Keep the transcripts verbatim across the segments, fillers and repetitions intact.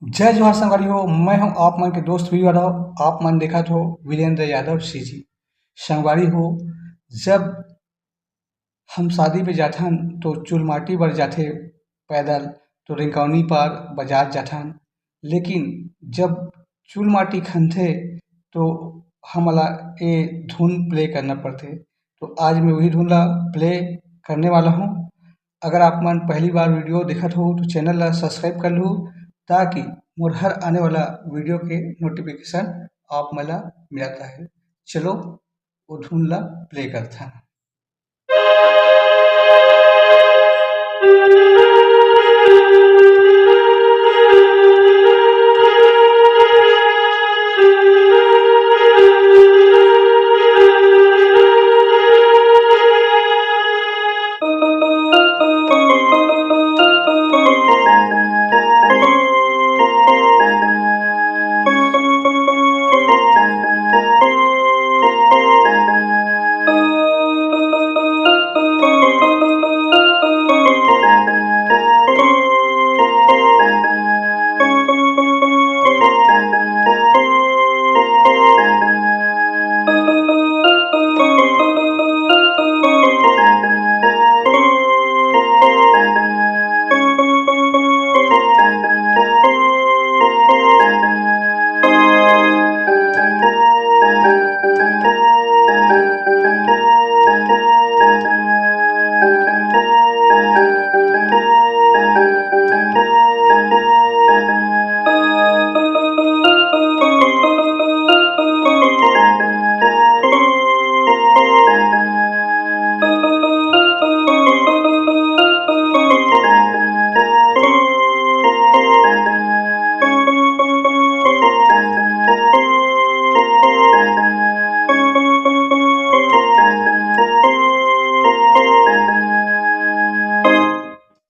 जय जोहार संगवारी हो, मैं हूं आप मन के दोस्त वी यादव। आप मन देखत हो वीरेंद्र यादव सीजी। संगवारी हो, जब हम शादी पे जाथन तो चूल माटी बर जाथे पैदल, तो रिंकौनी पार बाजार जाथन, लेकिन जब चूल माटी खनथे तो हमला ये धुन प्ले करना पड़थे। तो आज मैं वही धुन ला प्ले करने वाला हूँ। अगर आप मन पहली बार वीडियो देखत हो तो चैनल ला सब्सक्राइब कर लू, ताकि मोर हर आने वाला वीडियो के नोटिफिकेशन आप मन ला मिलता है। चलो वो धुन ला प्ले करथन।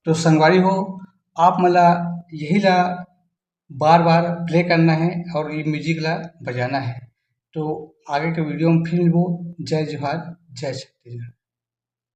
तो संगवारी हो, आप मन ला यही ला बार बार प्ले करना है और ये म्यूजिक ला बजाना है। तो आगे के वीडियो में फिर मिलबो। जय जोहार, जय छत्तीसगढ़।